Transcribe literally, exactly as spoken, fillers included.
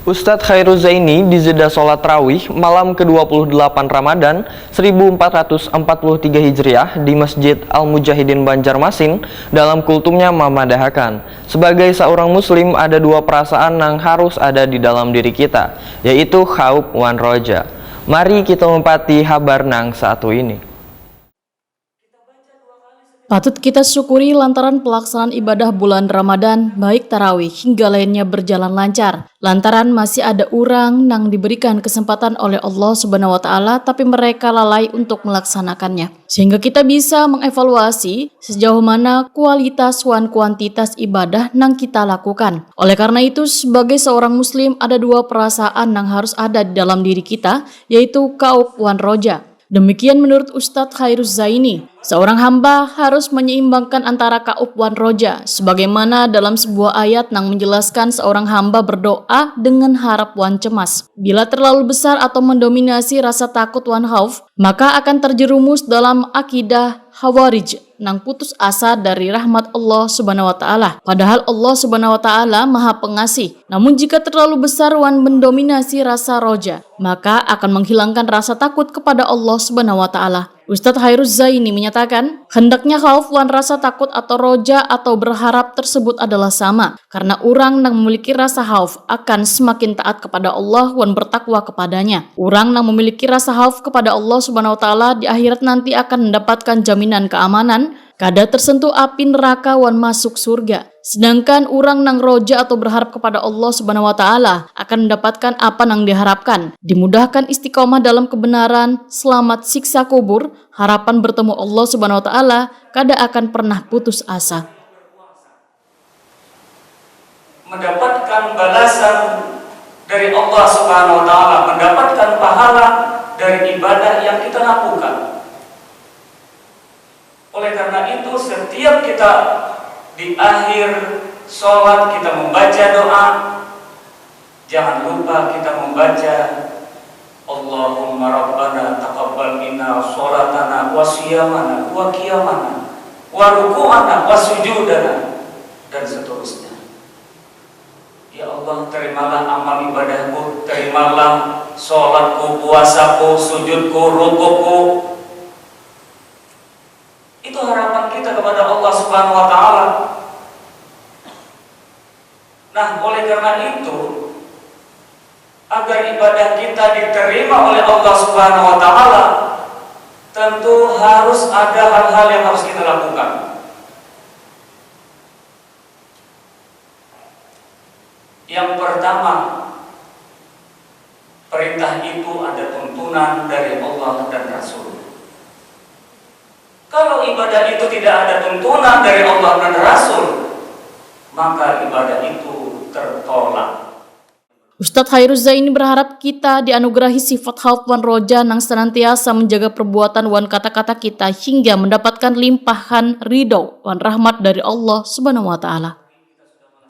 Ustadz Khairul Zaini dijeda sholat rawih malam ke dua puluh delapan Ramadan seribu empat ratus empat puluh tiga Hijriah di Masjid Al-Mujahidin Banjarmasin dalam kultumnya mamadahakan, sebagai seorang muslim ada dua perasaan nang harus ada di dalam diri kita, yaitu khaup wan roja. Mari kita mempati habar nang satu ini. Patut kita syukuri lantaran pelaksanaan ibadah bulan Ramadan, baik tarawih hingga lainnya berjalan lancar. Lantaran masih ada urang nang diberikan kesempatan oleh Allah Subhanahu wa Ta'ala, tapi mereka lalai untuk melaksanakannya. Sehingga kita bisa mengevaluasi sejauh mana kualitas wan kuantitas ibadah nang kita lakukan. Oleh karena itu, sebagai seorang muslim, ada dua perasaan nang harus ada di dalam diri kita, yaitu kaup wan roja. Demikian menurut Ustadz Khairuz Zaini, seorang hamba harus menyeimbangkan antara kaup wan roja, sebagaimana dalam sebuah ayat nang menjelaskan seorang hamba berdoa dengan harap wan cemas. Bila terlalu besar atau mendominasi rasa takut wan khauf, maka akan terjerumus dalam akidah Khawarij nang putus asa dari rahmat Allah Subhanahu wa Ta'ala. Padahal Allah Subhanahu wa Ta'ala Maha Pengasih. Namun, jika terlalu besar wan mendominasi rasa roja, maka akan menghilangkan rasa takut kepada Allah Subhanahu wa Ta'ala. Ustadz Khairuz Zaini menyatakan, hendaknya khauf wan rasa takut atau roja atau berharap tersebut adalah sama, karena urang nang memiliki rasa khauf akan semakin taat kepada Allah wan bertakwa kepadanya. Urang nang memiliki rasa khauf kepada Allah Subhanahu wa Ta'ala di akhirat nanti akan mendapatkan jaminan keamanan, kada tersentuh api neraka wan masuk surga. Sedangkan urang nang roja atau berharap kepada Allah Subhanahu wa Ta'ala akan mendapatkan apa nang diharapkan, dimudahkan istiqomah dalam kebenaran, selamat siksa kubur, harapan bertemu Allah Subhanahu wa Ta'ala, kada akan pernah putus asa. Mendapatkan balasan dari Allah Subhanahu wa Ta'ala, mendapatkan pahala dari ibadah yang kita lakukan. Oleh karena itu, setiap kita di akhir sholat kita membaca doa, jangan lupa kita membaca Allahumma rabbana taqabbal minna sholatana wa siyamana wa qiyamana wa ruku'ana wa sujudana dan seterusnya. Ya Allah, terimalah amal ibadahku, terimalah sholatku, puasaku, sujudku, rukukku. Itu harapan kita kepada Allah Subhanahu wa Ta'ala. Nah, oleh karena itu, agar ibadah kita diterima oleh Allah Subhanahu wa Ta'ala, tentu harus ada hal-hal yang harus kita lakukan. Yang pertama, perintah itu ada tuntunan dari Allah dan Rasul. Kalau ibadah itu tidak ada tuntunan dari Allah dan Rasul, maka ibadah itu tertolak. Ustadz Khairuz Zaini berharap kita dianugerahi sifat khauf wan roja nang senantiasa menjaga perbuatan wan kata-kata kita hingga mendapatkan limpahan ridho wan rahmat dari Allah Subhanahu wa Ta'ala.